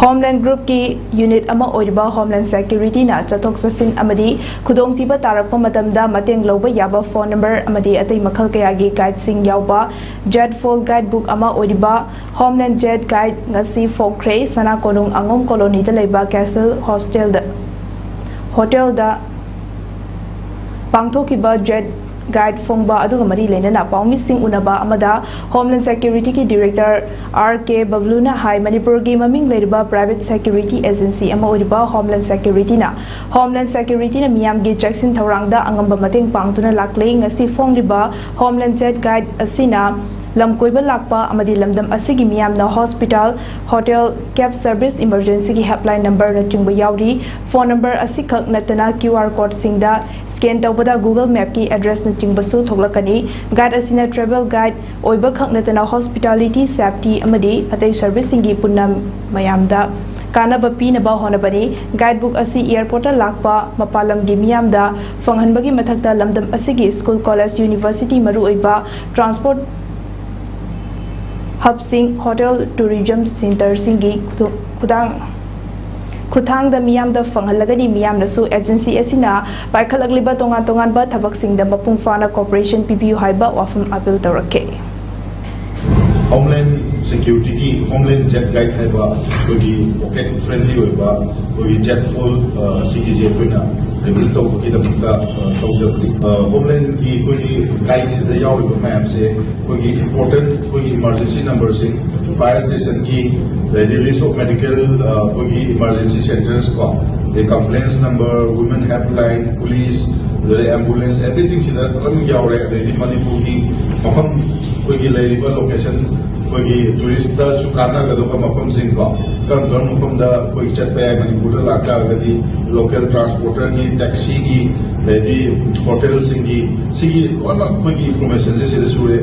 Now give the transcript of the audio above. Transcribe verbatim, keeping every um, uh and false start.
Homeland ꯒ꯭ꯔꯨꯞꯀꯤ unit ꯑꯃ ꯑꯣꯏꯔꯤꯕ homeland ꯁꯦꯀ꯭ꯌꯨꯔꯤꯇꯤꯅ ꯆꯠꯊꯣꯛ ꯆꯠꯁꯤꯟ ꯑꯃꯗꯤ ꯈꯨꯗꯣꯡꯊꯤꯕ ꯇꯥꯔꯛꯄ ꯃꯇꯝꯗ ꯃꯇꯦꯡ ꯂꯧꯕ ꯌꯥꯕ ꯐꯣꯟ ꯅꯝꯕꯔ ꯑꯃꯗꯤ ꯑꯇꯩ ꯃꯈꯜ ꯀꯌꯥꯒꯤ ꯒꯥꯏꯗꯁꯤꯡ ꯌꯥꯎꯕ ꯖꯦꯠ ꯐꯣꯜ ꯒꯥꯏꯗ ꯕꯨꯛ ꯑꯃ ꯑꯣꯏꯔꯤꯕ ꯍꯣꯝꯂꯦꯟ ꯖꯦꯠ ꯒꯥꯏꯗ ꯉꯁꯤ ꯐꯣꯡꯈ꯭ꯔꯦ꯫ ꯁꯅꯥ ꯀꯣꯅꯨꯡ ꯑꯉꯣꯝ ꯀꯣꯂꯣꯅꯤꯗ ꯂꯩꯕ ꯀꯦꯁꯜ ꯍꯣꯁꯇꯦꯜꯗ ꯍꯣꯇꯦꯜꯗ ꯄꯥꯡꯊꯣꯛꯈꯤꯕ ꯖꯦꯠ ꯒꯥꯏꯗ ꯐꯣꯡꯕ ꯑꯗꯨꯒ ꯃꯔꯤ ꯂꯩꯅꯅ ꯄꯥꯎꯃꯤꯁꯤꯡ ꯎꯅꯕ ꯑꯃꯗ ꯍꯣꯝꯂꯦꯟ ꯁꯦꯀ꯭ꯌꯨꯔꯤꯇꯤꯒꯤ ꯗꯤꯔꯦꯛꯇꯔ ꯑꯥꯔ ꯀꯦ ꯕꯕ꯭ꯂꯨꯅ ꯍꯥꯏ, ꯃꯅꯤꯄꯨꯔꯒꯤ ꯃꯃꯤꯡ ꯂꯩꯔꯕ ꯄ꯭ꯔꯥꯏꯚꯦꯠ ꯁꯦꯀ꯭ꯌꯨꯔꯤꯇꯤ ꯑꯦꯖꯦꯟꯁꯤ ꯑꯃ ꯑꯣꯏꯔꯤꯕ ꯍꯣꯝꯂꯦꯟ ꯁꯦꯀ꯭ꯌꯨꯔꯤꯇꯤꯅ ꯍꯣꯝꯂꯦꯟ ꯁꯦꯀ꯭ꯌꯨꯔꯤꯇꯤꯅ ꯃꯤꯌꯥꯝꯒꯤ ꯆꯦꯛꯁꯤꯟ ꯊꯧꯔꯥꯡꯗ ꯑꯉꯝꯕ ꯃꯇꯦꯡ ꯄꯥꯡꯗꯨꯅ ꯂꯥꯛꯂꯤ꯫ ꯉꯁꯤ ꯐꯣꯡꯂꯤꯕ ꯍꯣꯝꯂꯦꯟ ꯖꯦꯠ ꯒꯥꯏꯗ ꯑꯁꯤꯅ ꯂꯝ ꯀꯣꯏꯕ ꯂꯥꯛꯄ ꯑꯃꯗꯤ ꯂꯝꯗꯝ ꯑꯁꯤꯒꯤ ꯃꯤꯌꯥꯝꯅ ꯍꯣꯁꯄꯤꯇꯥꯜ, ꯍꯣꯇꯦꯜ, ꯀꯦꯕ ꯁꯔꯚꯤꯁ, ꯏꯃꯔꯖꯦꯟꯁꯤꯒꯤ ꯍꯦꯜꯞꯂꯥꯏꯟ ꯅꯝꯕꯔꯅꯆꯤꯡꯕ ꯌꯥꯎꯔꯤ꯫ ꯐꯣꯟ ꯅꯝꯕꯔ ꯑꯁꯤꯈꯛ ꯅꯠꯇꯅ ꯀ꯭ꯌꯨ ꯑꯥꯔ ꯀꯣꯗꯁꯤꯡꯗ ꯁ꯭ꯀꯦꯟ ꯇꯧꯕꯗ ꯒꯨꯒꯜ ꯃꯦꯞꯀꯤ ꯑꯦꯗ꯭ꯔꯦꯁꯅꯆꯤꯡꯕꯁꯨ ꯊꯣꯛꯂꯛꯀꯅꯤ꯫ ꯒꯥꯏꯗ ꯑꯁꯤꯅ ꯇ꯭ꯔꯦꯚꯦꯜ ꯒꯥꯏꯗ ꯑꯣꯏꯕꯈꯛ ꯅꯠꯇꯅ ꯍꯣꯁꯄꯤꯇꯥꯂꯤꯇꯤ, ꯁꯦꯐꯇꯤ ꯑꯃꯗꯤ ꯑꯇꯩ ꯁꯔꯚꯤꯁꯁꯤꯡꯒꯤ ꯄꯨꯟꯅ ꯃꯌꯥꯝꯗ ꯀꯥꯟꯅꯕ ꯄꯤꯅꯕ ꯍꯣꯠꯅꯕꯅꯤ꯫ ꯒꯥꯏꯗ ꯕꯨꯛ ꯑꯁꯤ ꯑꯦꯌꯔꯄꯣꯔꯠꯇ ꯂꯥꯛꯄ ꯃꯄꯥꯟ ꯂꯝꯒꯤ ꯃꯤꯌꯥꯝꯗ ꯐꯪꯍꯟꯕꯒꯤ ꯃꯊꯛꯇ ꯂꯝꯗꯝ ꯑꯁꯤꯒꯤ ꯁ꯭ꯀꯨꯜ, ꯀꯣꯂꯦꯖ, ꯌꯨꯅꯤꯚꯔꯁꯤꯇꯤ, ꯃꯔꯨꯑꯣꯏꯕ ꯇ꯭ꯔꯥꯟꯁꯄꯣꯔꯠ ꯍꯕꯁꯤꯡ, ꯍꯣꯇꯦꯜ, ꯇꯨꯔꯤꯖꯝ ꯁꯦꯟꯇꯔꯁꯤꯡꯒꯤ ꯈꯨꯗꯣ-, ꯈꯨꯗꯥꯡ-, ꯈꯨꯠꯊꯥꯡꯗ ꯃꯤꯌꯥꯝꯗ ꯐꯪꯍꯜꯂꯒꯅꯤ꯫ ꯃꯤꯌꯥꯝꯅꯁꯨ ꯑꯦꯖꯦꯟꯁꯤ ꯑꯁꯤꯅ ꯄꯥꯏꯈꯠꯂꯛꯂꯤꯕ ꯇꯣꯉꯥꯟ ꯇꯣꯉꯥꯟꯕ ꯊꯕꯛꯁꯤꯡꯗ ꯃꯄꯨꯡ ꯐꯥꯅ ꯀꯣꯑꯣꯄꯔꯦꯁꯟ ꯄꯤꯕꯤꯌꯨ ꯍꯥꯏꯕ ꯋꯥꯐꯝ ꯑꯥꯄꯤꯜ ꯇꯧꯔꯛꯈꯤ꯫ ꯍꯣꯝꯂꯦꯟ ꯁꯦꯀ꯭ꯌꯨꯔꯤꯇꯤꯒꯤ ꯍꯣꯝꯂꯦꯟ ꯖꯦꯠ ꯒꯥꯏꯗ ꯍꯥꯏꯕ ꯑꯩꯈꯣꯏꯒꯤ ꯄꯣꯀꯦꯠ ꯐ꯭ꯔꯦꯟꯂꯤ ꯑꯣꯏꯕ ꯑꯩꯈꯣꯏꯒꯤ ꯖꯦꯠ ꯐꯣꯜ, ꯑ, ꯁꯤꯒꯤꯁꯦ ꯑꯩꯈꯣꯏꯅ ꯔꯤꯚꯤꯜ ꯇꯧꯕꯒꯤꯗꯃꯛꯇ, ꯑ, ꯇꯧꯖꯕꯅꯤ꯫ ꯑ, ꯍꯣꯝꯂꯦꯟꯒꯤ ꯑꯩꯈꯣꯏꯒꯤ ꯒꯥꯏꯗꯁꯤꯗ ꯌꯥꯎꯔꯤꯕ ꯃꯌꯥꯝꯁꯦ ꯑꯩꯈꯣꯏꯒꯤ ꯏꯝꯄꯣꯔꯇꯦꯟ ꯑꯩꯈꯣꯏꯒꯤ ꯏꯃꯥꯔꯖꯦꯟꯁꯤ ꯅꯝꯕꯔꯁꯤꯡ, ꯐꯥꯌꯔ ꯁ꯭ꯇꯦꯁꯟꯒꯤ, ꯑꯗꯩꯗꯤ ꯂꯤꯁ ꯑꯣꯐ ꯃꯦꯗꯤꯀꯦꯜ, ꯑ, ꯑꯩꯈꯣꯏꯒꯤ ꯏꯃꯥꯔꯖꯦꯟꯁꯤ ꯁꯦꯟꯇꯔꯁ ꯀꯣ, ꯑꯗꯩ ꯀꯝꯄ꯭ꯂꯦꯟꯁ ꯅꯝꯕꯔ, ꯋꯨꯃꯦꯟ ꯍꯦꯜꯞꯂꯥꯏꯟ, ꯄꯨꯂꯤꯁ, ꯑꯗꯩ ꯑꯦꯝꯕꯨꯂꯦꯟꯁ, ꯑꯦꯚ꯭ꯔꯤꯊꯤꯡꯁꯤꯗ ꯂꯣꯏꯅꯃꯛ ꯌꯥꯎꯔꯦ꯫ ꯑꯗꯩꯗꯤ ꯃꯅꯤꯄꯨꯔꯒꯤ ꯃꯐꯝ ꯑꯩꯈꯣꯏꯒꯤ ꯂꯩꯔꯤꯕ ꯂꯣꯀꯦꯁꯟ, ꯑꯩꯈꯣꯏꯒꯤ ꯇꯨꯔꯤꯁꯇꯁꯨ ꯀꯥꯟꯅꯒꯗꯧꯕ ꯃꯐꯝꯁꯤꯡ ꯀꯣ, ꯀꯔꯝ ꯀꯔꯝꯕ ꯃꯐꯝꯗ ꯑꯩꯈꯣꯏ ꯆꯠꯄ ꯌꯥꯏ, ꯃꯅꯤꯄꯨꯔꯗ ꯂꯥꯛꯇꯥꯔꯒꯗꯤ ꯂꯣꯀꯦꯜ ꯇ꯭ꯔꯥꯟꯁꯄꯣꯔꯇꯔꯒꯤ, ꯇꯦꯛꯁꯤꯒꯤ, ꯑꯗꯩꯗꯤ ꯍꯣꯇꯦꯜꯁꯤꯡꯒꯤ, ꯁꯤꯒꯤ ꯂꯣꯏꯅꯃꯛ ꯑꯩꯈꯣꯏꯒꯤ ꯏꯟꯐꯣꯔꯃꯦꯁꯟꯁꯦ ꯁꯤꯗ ꯁꯨꯔꯦ꯫